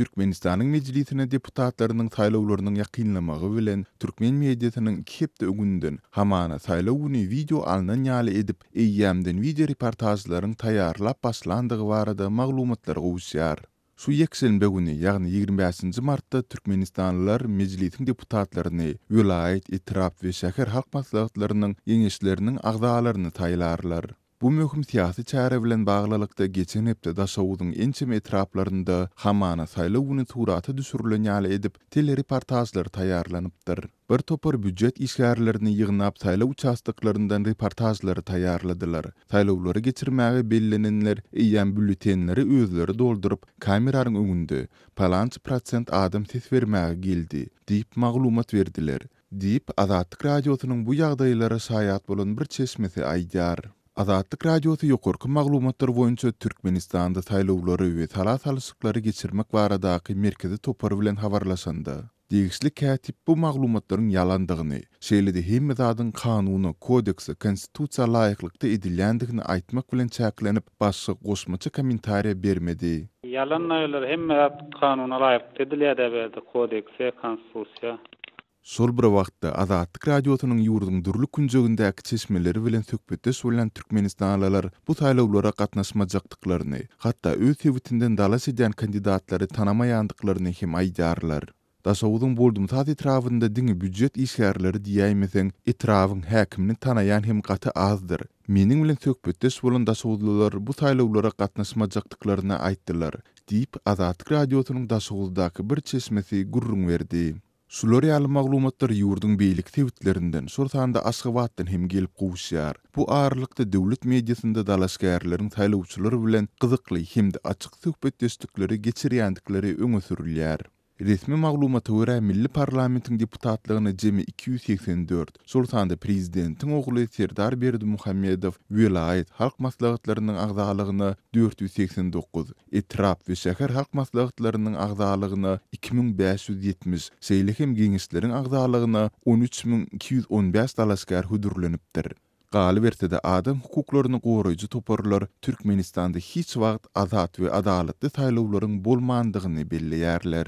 Türkmenistanyň Mejlisine deputatlarynyň saýlawlarynyň ýakynlamagy bilen, türkmen mediasynyň iki hepde öňünden, hamana saýlaw güni wideo alnan ýaly edip, eýýämden wideoreportažlaryň taýýarlap başlandygy barada maglumatlar gowuşýar. Şu ýekşenbe güni, ýagny 25 nji martda türkmenistanlylar Mejlisiň deputatlaryny, welaýat, etrap we şäher halk maslahatlarynyň Geňeşleriniň agzalaryny saýlarlar. Bu möhüm syýasy çäre bilen baglylykda geçen hepde Daşoguzyň ençeme etraplarynda hamana saýlaw güni surata düşürilen ýaly edip telereportažlar taýýarlanypdyr. Bir topar býujet işgärlerini ýygnap saýlaw uçastoklaryndan reportažlary taýýarladylar. Saýlawlary geçirmäge bellenenler eýýäm býulletenleri özleri dolduryp, kameranyň öňünde, Palança prosent adam ses bermäge geldi, diýip maglumat berdiler. Diýip, Azatlyk Radiosynyň bu ýagdaýlara şaýat bolan bir çeşmesi aýdýar. Azatlyk Radiosy ýokarky maglumatlar boýunça Türkmenistanda saýlawlary we sala salyşyklary geçirmek baradaky merkezi topar bilen habarlaşanda, degişli kätip bu maglumatlaryň ýalandygyny, şeýle-de hemme zadyň kanuna, kodekse, konstitusiýa laýyklykda edilýändigini aýtmak bilen çäklenip, başga goşmaça kommentariýa bermedi. Ýalan aýylar hemme zat kanuna laýyklykda edilýär-dä bu ýerde, kodekse, konstitusiýa. Şol bir wagtda, Azatlyk Radiosynyň ýurduň dürli künjegindäki çeşmeleri bilen söhbetdeş bolýan türkmenistanlylar bu saýlawlara gatnaşmajakdyklaryny, hatda öz sebitinden dalaş edýän kandidatlary tanamaýandyklaryny hem aýdýarlar. Daşoguzyň Boldumsaz etrabynda diňe býujet işgärleri diýäýmeseň, etrabyň häkimini tanaýan hem gaty azdyr. Meniň bilen söhbetdeş bolan daşoguzlylar bu saýlawlara gatnaşmajakdyklaryny aýtdylar, diýip, Azatlyk Radiosynyň Daşoguzdaky bir çeşmesi gürrüň berdi. Şular ýaly maglumatlar ýurduň beýleki sebitlerinden, şol sanda Aşgabatdan hem gelip gowuşýar. Bu aralykda döwlet mediasynda dalaşgärleriň saýlawçylar bilen gyzykly hem-de açyk söhbetdeşlikleri geçirýändikleri öňe sürülýär. Resmi maglumata görä, milli parlamentiň deputatlygyna jemi 284, şol sanda prezidentiň ogly Serdar Berdimuhamedow welaýat halk maslahatlarynyň agzalygyna 489, etrap we şäher halk maslahatlarynyň agzalygyna 2570, şeýle hem geňeşleriň agzalygyna 13 215 dalaşgär hödürlenipdir. Galyberse-de, adam hukuklaryny goraýjy toparlar Türkmenistanda hiç wagt azat we adalatly saýlawlaryň bolmandygyny belleýärler.